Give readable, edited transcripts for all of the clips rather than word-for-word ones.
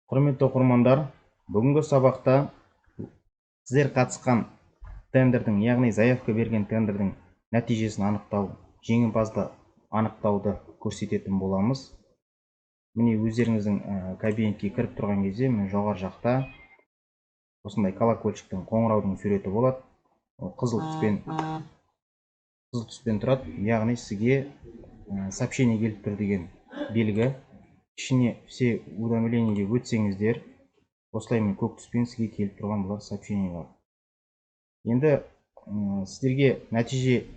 Құрметті оқырмандар, бүгінгі сабақта сіздер қатысқан тендердің, яғни заявка берген тендердің нәтижесін анықтау, жеңімпазды анықтауды көрсететін боламыз. Міне, өздеріңіздің кабинетке кіріп тұрған кезде, міне, жоғары жақта осындай колокольчиктің, қоңыраудың суреті болады. Ол қызыл түспен тұрады, яғни сізге сообщение келіп тұр деген белгі. Ішіне «Все уведомления» деп өтсеңіздер, осылай, міне, көк түспен сізге келіп тұрған бұлар сообщениялар. Енді сіздерге нәтиже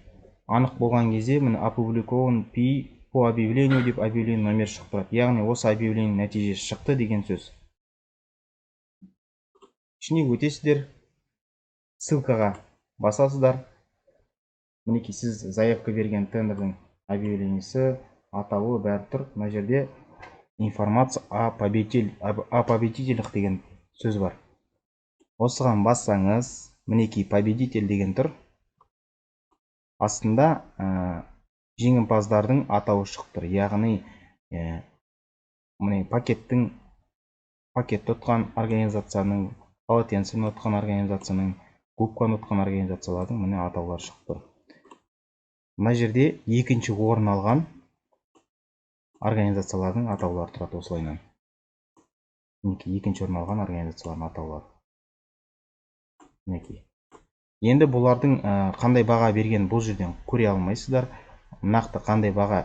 анық болған кезде, міне, «Опубликован пи по объявлению» деп объявление номер шығып тұрады, яғни осы объявление нәтижесі шықты деген сөз. Ішіне өтесіздер, ссылкаға басасыздар. Мінекей, сіз заявка берген тендердің объявлениесі, атауы, бәрі тұр. Мына жерде «Информация о победителях» деген сөз бар. Осыған бассаңыз, мінекей, «Победитель» деген тұр. Астында жеңімпаздардың атауы шығып тұр, яғни міне, пакетті ұтқан организацияның, полотенцені ұтқан организацияның, губканы ұтқан организациялардың, міне, атаулары шығып тұр. Мына жерде екінші орын алған организациялардың атаулары тұрады осылайынан. Мінекей, екінші орын алған организациялардың атаулары, мінекей. Енді бұлардың қандай баға бергенін бұл жерден көре алмайсыздар. Нақты қандай баға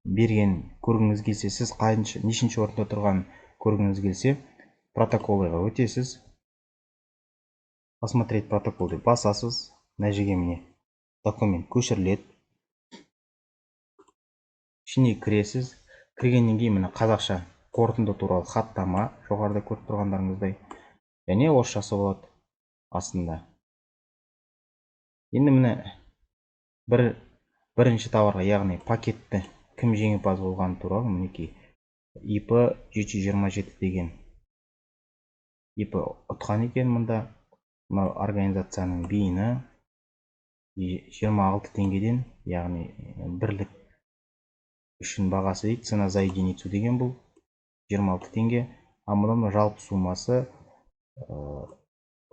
берген көргіңіз келсе, сіз қанша, нешінші орында тұрғанын көргіңіз келсе, «Протоколыға» өтесіз, «Посмотреть протокол» деп басасыз. Мына жерге, міне, документ көшіріледі. Ішіне кіресіз. Кіргеннен кейін, міне, қазақша «Қорытынды туралы хаттама», жоғарыда көріп тұрғандарыңыздай, және орысшасы болады астында. Енді, міне, бірінші товарға, яғни пакетті кім жеңімпаз болғаны туралы, мінекей, ИП 727 деген ИП ұтқан екен. Мында мынау организацияның БИНі. 26 теңгеден, яғни бірлік үшін бағасы дейді, цена за единицу деген, бұл 26 теңге. Ал мына жалпы суммасы,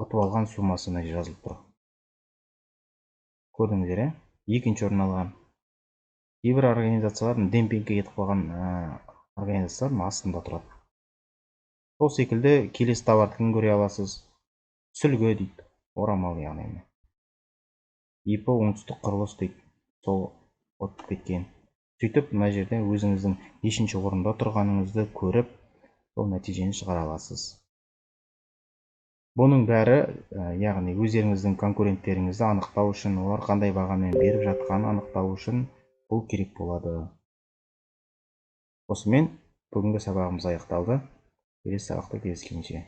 ұтып алған суммасы мына жерде жазылып тұр, көрдіңіздер, иә? Екінші орын алған кейбір организациялар демпингке кетіп қалған организациялар астында тұрады. Сол секілді келесі товардікін көре аласыз. Сүлгі дейді, орамал, яғни ИП «Оңтүстік құрылыс» дейді, сол ұтып кеткен. Сөйтіп, мына жерде өзіңіздің нешінші орында тұрғаныңызды көріп, сол нәтижені шығара аласыз. Бұның бәрі, яғни өздеріңіздің конкуренттеріңізді анықтау үшін, олар қандай бағамен беріп жатқанын анықтау үшін бұл керек болады. Осымен бүгінгі сабағымыз аяқталды. Келесі сабақта кездескенше!